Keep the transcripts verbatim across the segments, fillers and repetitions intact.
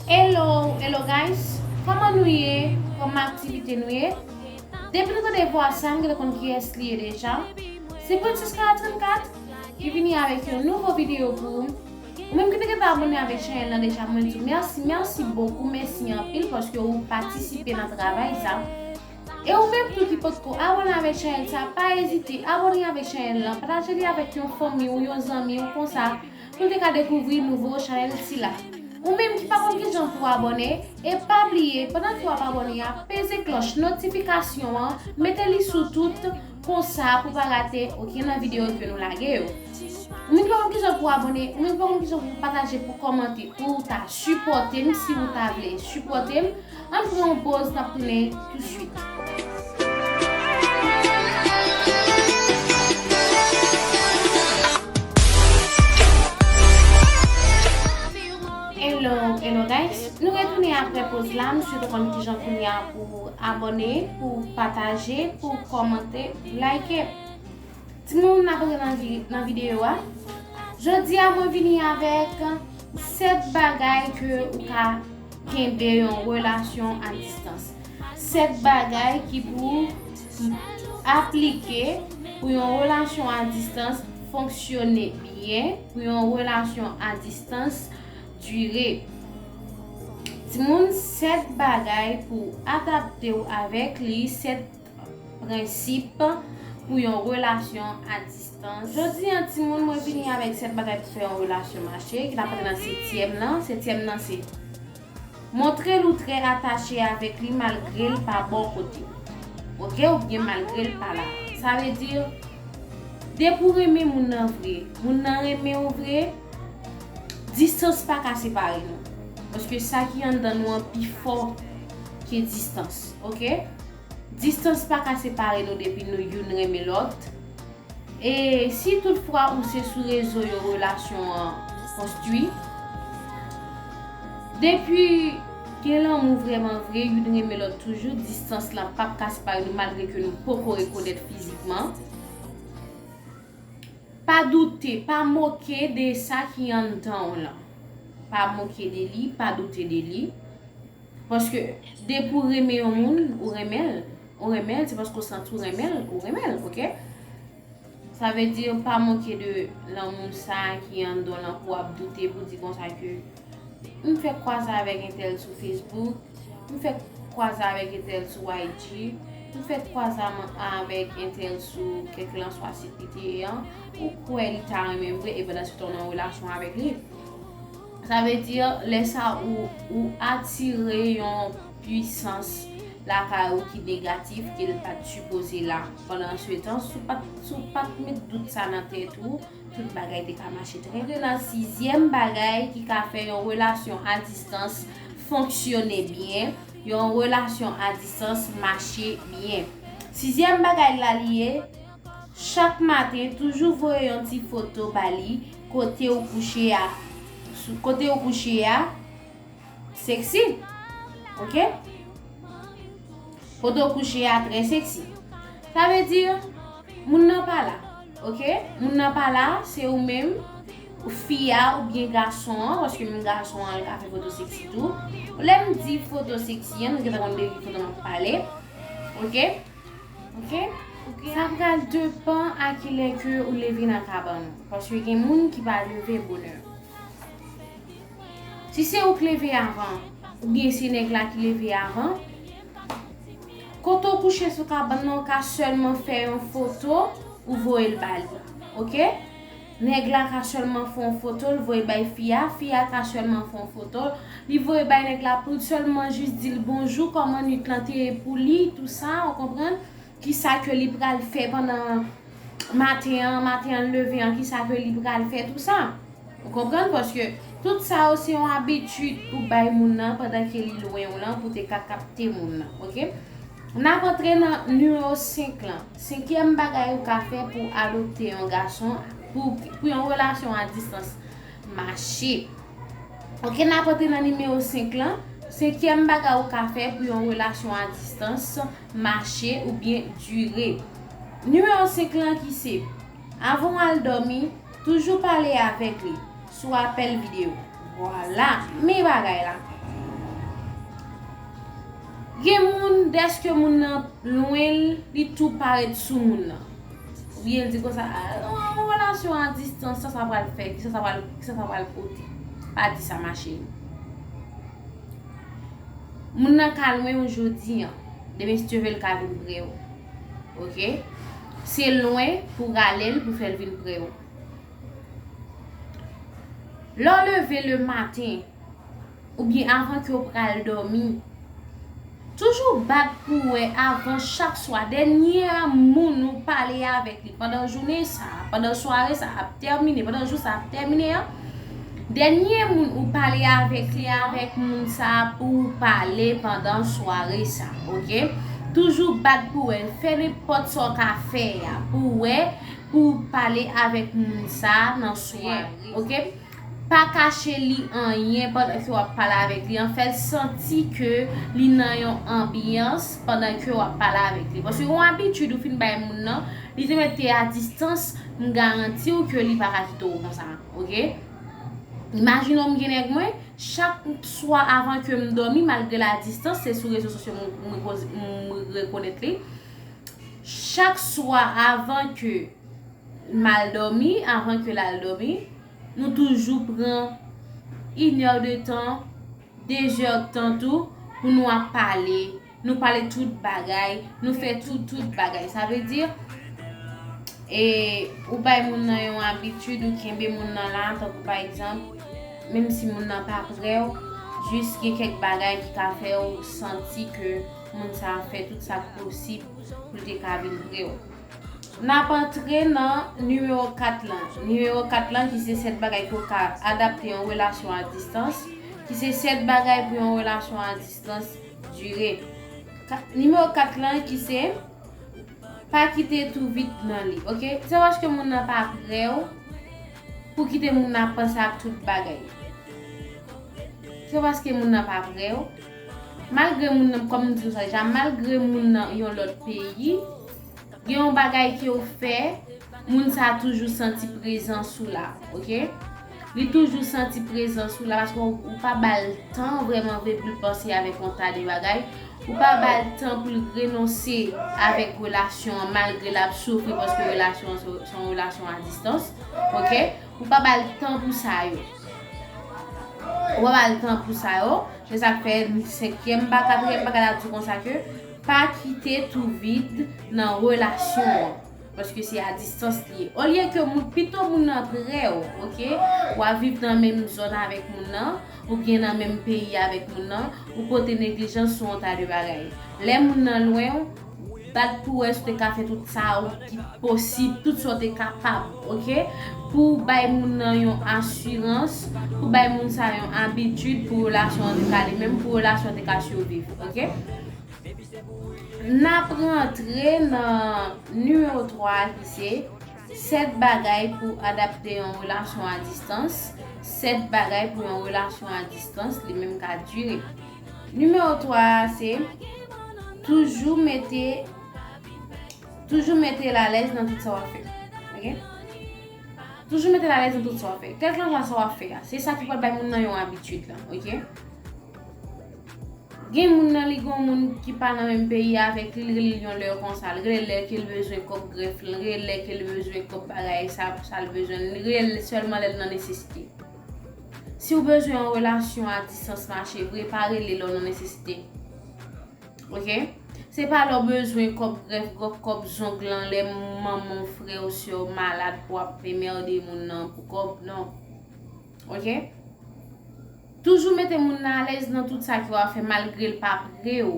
Hello, hello guys, kòman nou ye? Kòman aktivite nou ye? Depi nou tande vwa sa, nou gentan konn kiyès li ye deja. Se Princess Kara trannkat ki vini avèk yon nouvo videyo pou ou. Ou menm ki te gentan abòne avèk chanèl lan deja, mwen di w mèsi, mèsi bokou, mèsi anpil paske ou patisipe nan travay sa. E ou menm tou ki potko abòne avèk chanèl sa, pa ezite abòne avèk chanèl lan, pataje li avèk yon fanmi w, yon zanmi w konsa, pou l te ka dekouvri nouvo chanèl sila. Ou menm ki pa konn kijan pou abòne, e pa bliye, pandan ke w ap abòne a, peze klòch notifikasyon an, mete li sou tout, konsa pou pa rate okenn nan videyo ke nou lage yo. Ou menm ki pa konn kijan pou abòne, ou menm ki pa konn kijan pou pataje, pou kòmante, pou w ta sipòte m, si ou ta vle sipòte m, ann pran yon poz, n ap tounen touswit. Hello, hello guys. Nou retounen apre poz la. M swete w konn kijan kounye a pou abòne, pou pataje, pou kòmante, like. Timoun, n ap antre nan vi-, nan videyo a. Jodi a, mwen vini avèk sèt bagay ke ou ka kenbe yon relasyon a distans. Sèt bagay ki pou aplike pou yon relasyon a distans fonksyone byen, pou yon relasyon a distans dire. Timoun, sèt bagay pou adapte w avèk li, sèt prensip pou yon relasyon a distans. Jodi a, timoun, mwen vini avèk sèt bagay pou fè yon relasyon mache, ki n ap antre nan setyèm lan. Setyèm lan se montre l ou trè atache avèk li malgre l pa bò kote w. Oke, oubyen malgre l pa la. Sa vle di, depi w renmen moun nan vre, moun nan renmen w vre, distans pa ka separe nou. Paske sa ki anndan nou an pi fò ke distans, oke? Distans pa ka separe nou depi nou youn renmen lòt. E si toutfwa ou se sou rezo yo relasyon an konstwi, depi gen lanmou vrèman vre, youn renmen lòt toujou, distans lan p ap ka separe nou malgre ke nou poko rekonèt fizikman. Pa doute, pa moke de sa ki anndan w lan. Pa moke de li, pa doute de li. Paske depi w renmen yon moun, ou renmen l. Ou renmen l, se paske w santi w renmen l, ou renmen l, oke? Sa vle di, pa moke de lanmou sa ki anndan w lan pou w ap doute, pou w di konsa ke m fèk kwaze avèk entèl sou Facebook, m fèk kwaze avèk entèl sou I G, m fèk kwaze am-, avèk entèl sou kèlkelanswa sit li te ye an, ou kwè li ta renmen m vre, e pandan se tan w nan relasyon avèk li. Sa vle di, lè sa ou, ou atire yon pwisans lakay ou ki negatif, ke l pa t sipoze la. Pandan se tan, si w pa t, si w pa t met dout sa nan tèt ou, tout bagay te ka mache trè byen. Nan sizyèm bagay ki ka fè yon relasyon a distans fonksyone byen, yon relasyon a distans mache byen. Sizyèm bagay la li ye, chak maten, toujou voye yon ti foto ba li, kote w kouche a, sou, kote w kouche a, seksi. Oke? Kote w kouche a trè seksi. Sa vle di, moun nan pa la. Oke? Moun nan pa la, se ou menm, fi a oubyen gason an, paske menm gason an, li ka fè foto seksi tou. Lè m di foto seksi an, nou gentan konn de ki foto m ap pale. Oke? Oke? Sa pral depann a kilè ke ou leve nan kabann ou. Paske gen moun ki pa leve bonè. Si se ou k leve avan, oubyen se nèg la ki leve avan, kote w kouche sou kabann nan, ou ka sèlman fè yon foto, ou voye l ba li. Oke? Nèg la ka sèlman fè yon foto, l voye bay fi a, fi a ka sèlman fè yon foto, li voye bay nèg la pou l sèlman jis di l bonjou, kòman nwit lan te ye pou li, tou sa, ou konprann? Kisa ke li pral fè pandan maten an, maten an l leve an, kisa ke li pral fè, tou sa. Ou konprann? Paske tout sa yo se yon abitid ou bay moun nan pandan ke li lwen w lan pou te ka kapte moun nan, oke? N ap antre nan nimewo senk lan. Senkyèm bagay ou ka fè pou adopte yon gason, pou, pou yon relasyon a distans mache. Oke, n ap antre nan nimewo senk lan. Senkyèm bagay ou ka fè pou yon relasyon a distans mache oubyen dire. Nimewo senk lan ki se, avan w al dòmi, toujou pale avèk li sou apèl videyo. Vwala, men bagay la. Gen moun, dèske moun nan lwen l, li tou parèt sou moun nan. Oubyen l di konsa, "Ah, yon relasyon a distans, sa sa pral fè, kisa sa pral, kisa sa pral pote?" Pa di sa, ma chérie. Moun nan ka lwen w jodi an, demen si Dye vle l ka vin pre w. Oke? Se lwen pou rale l, pou fè l vin pre w. Lè w leve le maten, oubyen avan ke w pral dòmi, toujou bat pou w wè avan chak swa, dènye moun ou pale avèk li pandan jounen sa a, pandan sware sa a ap tèmine, pandan jou sa a ap tèmine an, dènye moun ou pale avèk li, avèk moun sa a pou w pale pandan sware sa a, oke? Toujou bat pou w wè, fè nenpòt sa w ka fè a, pou w wè, pou w pale avèk moun sa a nan sware, oke? Pa kache li anyen pandan ke w ap pale avèk li an. Fè l santi ke li nan yon anbyans pandan ke w ap pale avèk li. Paske yon abitid ou fin bay moun nan, li te mete a distans, m garanti w ke li pa ka kite w konsa, oke? Imajine w m gen nèg mwen, chak swa avan ke m dòmi, malgre la distans, se sou rezo sosyo m, m, m rekonèt li. Chak swa avan ke m al dòmi, avan ke l al dòmi, nou toujou pran inèdtan, dezèdtan tou pou nou ap pale. Nou pale tout bagay, nou fè tout, tout bagay. Sa vle di, e, ou bay moun nan yon abitid, ou kenbe moun nan la, tankou pa egzanp, menm si moun nan pa pre w, jis gen kèk bagay ki ka fè w santi ke moun sa a fè tout sa k posib pou l te ka vin pre w. N ap antre nan nimewo kat lan. Nimewo kat lan ki se sèt bagay ki w ka adapte yon relasyon a distans, ki se sèt bagay pou yon relasyon a distans dire. Ka-, nimewo kat lan ki se pa kite tou vit nan li, oke? Se paske moun nan pa pre w pou kite moun nan ap panse ak tout bagay. Se paske moun nan pa pre w. Malgre moun nan, kòm m di w sa deja, malgre moun nan yon lòt peyi, gen yon bagay ke w fè, moun sa a toujou santi prezans ou la, oke? Li toujou santi prezans ou la, paske w, ou pa ba l tan vrèman vre pou l panse avèk yon ta de bagay. Ou pa ba l tan pou l renonse avèk relasyon an, malgre l ap soufri, paske relasyon an se, se yon relasyon a distans, oke? Ou pa ba l tan pou sa yo. Ou pa ba l tan pou sa yo. Se sa k fè senkyèm pa, katriyèm pa ka di konsa ke pa kite tou vid nan relasyon an. Paske se a distans li ye. Olye ke moun, pito moun nan pre w, oke? W ap viv nan menm zòn avèk moun nan, oubyen nan menm peyi avèk moun nan, ou pote neglijans sou yon ta de bagay. Lè moun nan lwen w, bat pou wè si w te ka fè tout sa ou ki posib, tout sa w te kapab, oke? Pou w bay moun nan yon asirans, pou w bay moun sa yon abitid pou relasyon an te ka li menm, pou relasyon an te ka siviv, oke? N ap rantre nan nimewo twa a ki se sèt bagay pou adapte yon relasyon a distans, sèt bagay pou yon relasyon a distans li menm ka dire. Nimewo twa a se toujou mete, toujou mete l alèz nan tout sa w ap fè. Oke? Toujou mete l alèz nan tout sa w ap fè. Kèlkanswa sa w ap fè a, se sa ki pral bay moun nan yon abitid la, oke? Gen moun nan, li gon moun ki pa nan menm peyi avèk li, li rele l yon lè konsa, li rele l lè ke l bezwen kòb grèf lan, li rele l lè ke l bezwen kòb bagay sa, sa l bezwen, li rele l sèlman lè l nan nesesite. Si w bezwen yon relasyon a distans mache vre, pa rele lè w nan nesesite. Oke? Se pa lè w bezwen kòb grèf, kòb zong lan, lè manman w, frè w, sè w malad pou w ap enmède moun nan pou kòb, non. Oke? Toujou mete moun nan alèz nan tout sa ke w ap fè malgre l pa pre w.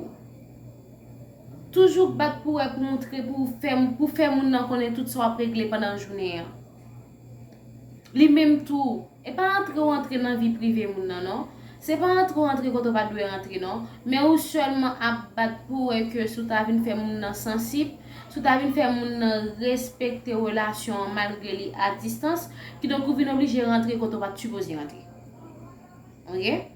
Toujou bat pou wè, pou moutre, pou fè, pou fè moun nan konnen tout sa w ap regle pandan jounen an. Li menm tou, e pa antre w antre nan vi prive moun nan, non. Se pa antre w antre kote w pa t dwe antre, non. Men ou sèlman ap bat pou wè ke si w ta vin fè moun nan sansib, si w ta vin fè moun nan respekte relasyon an malgre li a distans, kidonk ou vin oblije rantre kote w pa t sipoze rantre. Oke?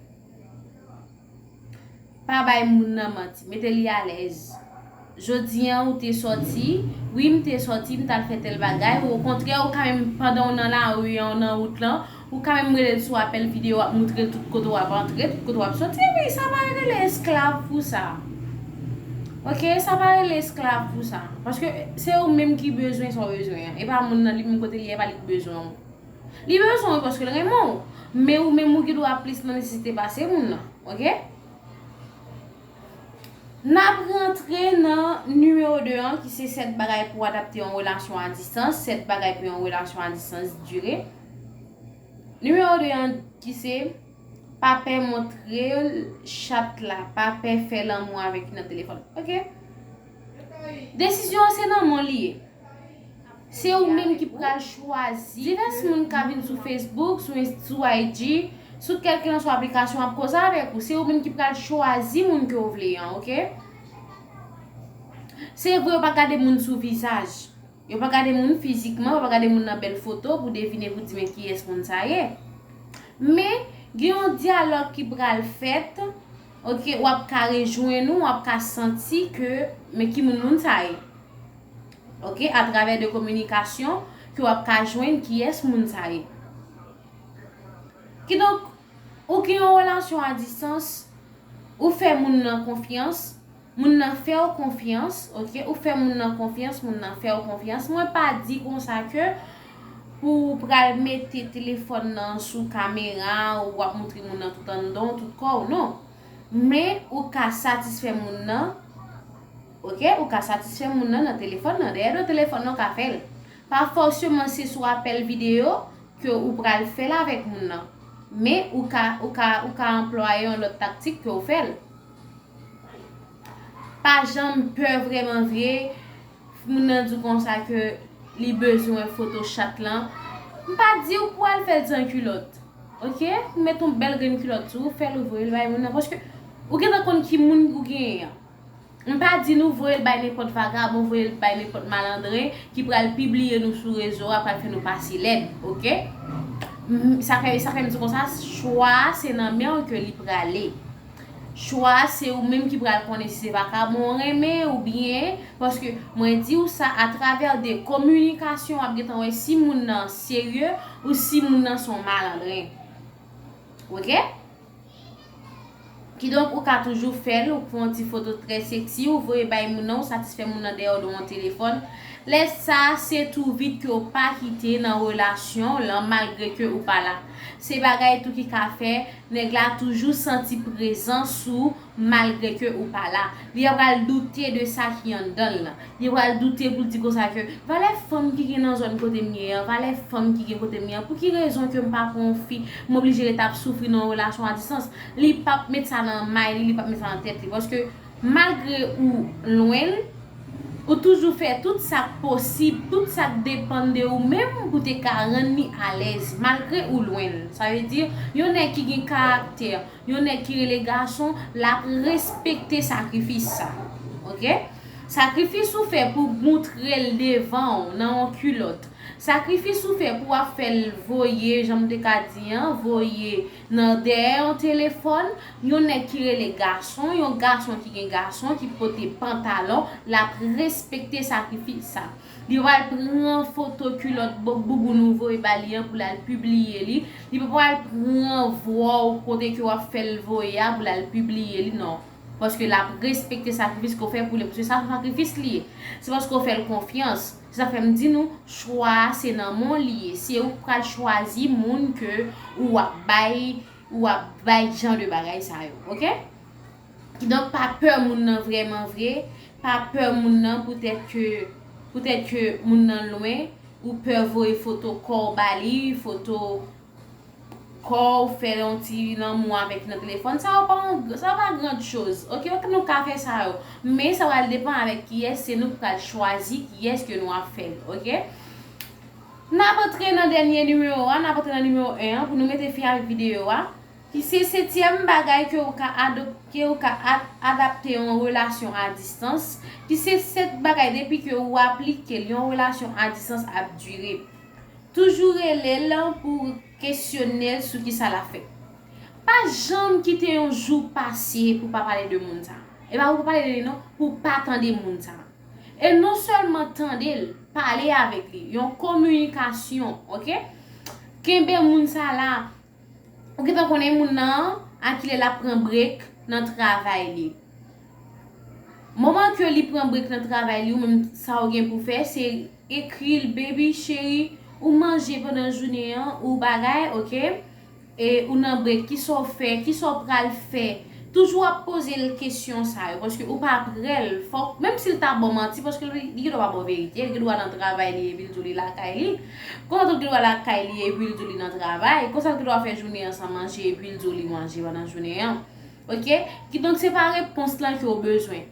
Pa bay moun nan manti. Mete li alèz. Jodi an ou te sòti, wi, m te sòti, m t al fè tèl bagay. Ou okontrè, ou ka menm pandan w nan lari an, w nan wout lan, ou ka menm rele l sou apèl videyo, w ap moutre l tout kote w ap antre, tout kote w ap sòti. Wi, sa pa rele esklav pou sa. Ok, sa pa rele esklav pou sa. Paske se ou menm ki bezwen sa w bezwen an. E pa moun nan li menm kote li ye, e pa li ki bezwen w. Li bezwen w paske l renmen w. Men ou menm ou gen dwa plis nan nesesite pase moun nan. Ok? N ap rantre nan nimewo de an ki se sèt bagay pou adapte yon relasyon a distans, sèt bagay pou yon relasyon a distans dire. Nimewo de an ki se pa pè montre l chat la, pa pè fè lanmou avèk li nan telefòn. Ok? Desizyon an se nan men w li ye. Se ou menm ki pral chwazi. Divès moun ka vin sou Facebook, sou, sou I G, sou kèlkelanswa aplikasyon ap koze avèk ou. Se ou menm ki pral chwazi moun ke w vle an, ok? Se vre yo pa gade moun sou vizaj. Yo pa gade moun fizikman, yo pa gade moun nan bèl foto pou devine pou di men kiyès moun sa ye. Men, gen yon dyalòg ki pral fèt, ok, w ap ka rejwenn ou, w ap ka santi ke men ki moun moun sa ye. Ok, atravè de kominikasyon ke w ap ka jwenn kiyès moun sa ye. Kidonk, ou gen yon relasyon a distans, ou fè moun nan konfyans, moun nan fè w konfyans, ok, ou fè moun nan konfyans, moun nan fè w konfyans. Mwen pa di konsa ke pou w pral mete telefòn nan sou kamera, ou w ap moutre moun nan tout anndan w, tout kò w, non. Men ou ka satisfè moun nan, ok, ou ka satisfè moun nan nan telefòn nan. Dèyè do telefòn nan, ou ka fè l. Pa fòseman se sou apèl videyo ke ou pral fè l avèk moun nan. Men ou ka, ou ka, ou ka anplwaye yon lòt taktik ke w fè l. Pa janm pè vrèman vre, moun nan di w konsa ke li bezwen foto chat lan. M pa di w pou al fè l san kilòt. Ok? Ou met yon bèl grenn kilòt sou ou, fè l ou voye l bay moun nan. Paske ou gentan konn ki moun ou genyen an. M pa di nou voye l bay nenpòt vagabon, voye l bay nenpòt malandren ki pral pibliye nou sou rezo a, pral fè nou pase lèd, ok? M, sa fè, sa fè m di konsa, chwa a se nan men w ke li prale. Chwa a se ou menm ki pral konnen si se vagabon w renmen oubyen, paske mwen di w sa atravè de kominikasyon w ap gentan wè si moun nan serye ou si moun nan se yon malandren. Ok? Kidonk, ou ka toujou fè l, ou pran yon ti foto trè seksi, ou voye bay moun nan, ou satisfè moun nan dèyè w de yon telefòn. Lè sa, se tou vit ke w pa kite nan relasyon w lan, malgre ke ou pa la. Se bagay tou ki ka fè nèg la toujou santi prezans ou, malgre ke ou pa la. Li pral doute de sa ki anndan l lan. Li pral doute pou l di konsa ke valè fanm ki gen nan zòn kote m ye an, valè fanm ki gen kote m ye an, pou ki rezon ke m pa pran yon fi, m oblije ret ap soufri nan yon relasyon a distans? Li p ap met sa nan may li, li p ap met sa nan tèt li. Paske malgre ou lwen l, ou toujou fè tout sa k posib, tout sa k depann de ou menm pou te ka rann li alèz, malgre ou lwen l. Sa vle di, yon nèg ki gen karaktè, yon nèg ki rele gason, l ap respekte sakrifis sa. Ok? Sakrifis ou fè pou moutre l devan w nan yon kilòt. Sakrifis ou fè pou w ap fè l voye, jan m te ka di an, voye nan dèyè yon telefòn, yon nèg ki rele gason, yon gason ki gen gason, ki pote pantalon, l ap respekte sakrifis sa. Li pral pran foto kilòt bo-, bouboun ou voye ba li an pou l al pibliye li. Li pa pral pran vwa w kote ke w ap fè l voye a pou l al pibliye li, non. Paske l ap respekte sakrifis ke w fè pou li. Paske sa se sakrifis li ye. Se paske w fè l konfyans. Se sa fè m di nou, chwa a se nan men w li ye. Se ou k pral chwazi moun ke ou ap bay, ou ap bay jan de bagay sa yo. Ok? Kidonk, pa pè moun nan vrèman vre. Pa pè moun nan poutèt ke, poutèt ke moun nan lwen. Ou pè voye foto kò w ba li, foto kò w, fè yon ti lanmou avèk li nan telefòn. Sa yo pa yon, sa yo pa grand chose. Ok, ok, nou ka fè sa yo. Men sa pral depann avèk kiyès, se nou k pral chwazi kiyès ke nou ap fè l. Ok? N ap antre nan dènye nimewo a, n ap antre nan nimewo en an pou nou mete fen avèk videyo a. Ki se setyèm bagay ke ou ka adopte, ou ka ad-, adapte yon relasyon a distans, ki se sèt bagay depi ke ou aplike l, yon relasyon a distans ap dire. Toujou rele l pou kesyone l sou kisa l ap fè. Pa janm kite yon jou pase pou pa pale de moun sa. E pa pou pa pale de li non, pou pa tande moun sa. E non sèlman tande l, pale avèk li. Yon kominikasyon, ok? Kenbe moun sa la. Ou gentan konnen moun nan an, a kilè l ap pran brek nan travay li. Moman ke li pran break nan travay li, ou menm sa ou gen pou fè, se ekri l, baby, cheri, ou manje pandan jounen an, ou bagay, oke? E ou nan break, kisa w fè, kisa w pral fè? Toujou ap poze l kesyon sa yo, paske ou pa prè l. Fòk, menm si l ta ba w manti, paske li, li gen dwa pa ba w verite, li gen dwa nan travay li epi l di w li lakay li. Konsa tou l gen dwa lakay li epi l di w li nan travay. Konsa l gen dwa fè jounen an san manje epi l di w li manje pandan jounen an. Oke? Kidonk se pa repons lan ke w bezwen.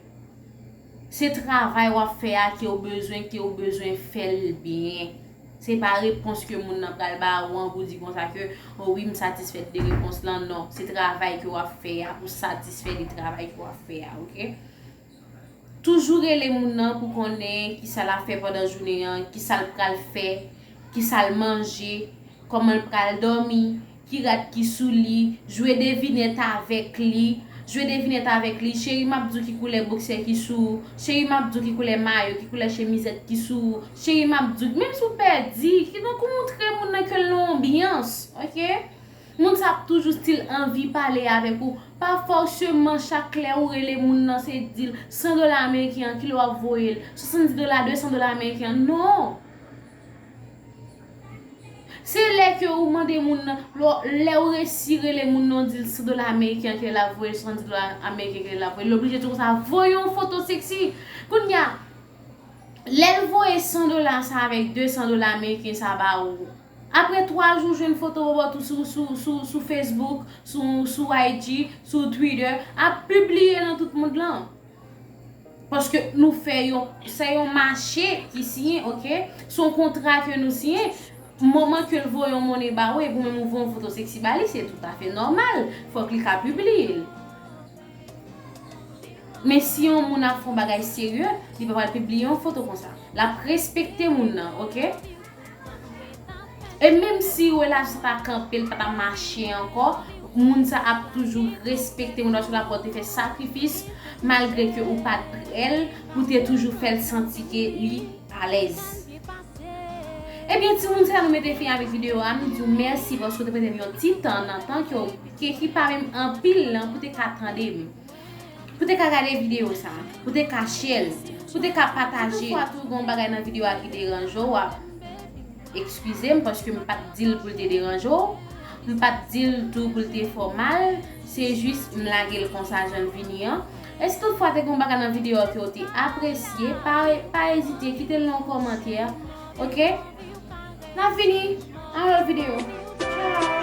Se travay w ap fè a ke w bezwen, ke w bezwen fè l byen. Se pa repons ke moun nan pral ba ou an pou di konsa ke, o wi, m satisfèt de repons lan. Non, se travay ke w ap fè a pou satisfè de travay ke w ap fè a, oke? Toujou rele moun nan pou konnen kisa l ap fè pandan jounen an, kisa l pral fè, kisa l manje, kòman l pral dòmi, ki rad ki sou li, jwe devinèt avèk li, jwe devinèt avèk li, cheri, m ap di w ki koulè boksè ki sou ou, cheri, m ap di w ki koulè mayo, ki koulè chemizèt ki sou ou, cheri, m ap di w, menm si w pèdi, kidonk ou montre moun nan ke l nan anbyans, oke? Moun sa ap toujou still anvi pale avèk ou. Pa fòseman chak lè ou rele moun nan se di l san dola ameriken an, kilè w ap voye l, swasanndis dola, de san dola ameriken an. Non! Se lè ke ou mande moun nan, lè, lè ou resi rele moun nan, ou di l san dola ameriken an kilè l ap voye l, swasanndis dola ameriken kilè l ap voye l, l oblije di w konsa, voye yon foto seksi. Kounye a, lè l voye san dola sa avèk de san dola ameriken sa ba ou, apre twa jou, jwenn foto bòbòt ou sou, sou, sou, sou Facebook, sou, sou I G, sou Twitter, ap pibliye nan tout mond lan. Paske nou fè yon, se yon mache ki siyen, oke? Se yon kontra ke nou siyen. Moman ke l voye yon monnen ba ou, epi ou menm ou voye yon foto seksi ba li, se toutafè nòmal. Fòk li ka pibliye l. Men si yon moun ap fè yon bagay serye, li pa pral pibliye yon foto konsa. L ap respekte moun nan, oke? E menm si relasyon ta kanpe, l pa ta mache ankò, moun sa ap toujou respekte moun nan, paske l ap wè w te fè sakrifis, malgre ke ou pa t prè l, ou te toujou fè l santi ke li alèz. Ebyen, timoun, se la nou mete fen avèk videyo a. M di w mèsi paske w te prete m yon ti tan nan tan ke w, ke ki pa menm anpil lan pou te ka tande m, pou te ka gade videyo sa, pou te ka share l, pou te ka pataje. Si toutfwa tou gen yon bagay nan videyo a ki deranje w, w ap eskize m paske m pa t di l pou l te deranje w, m pa t di l tou pou l te fè w mal, se jis m lage l konsa jan l vini an. E si toutfwa te gen yon bagay nan videyo a ke w te apresye, pa, pa ezite, kite l nan yon kòmantè, oke? N ap vini nan yon lòt videyo. Tchao!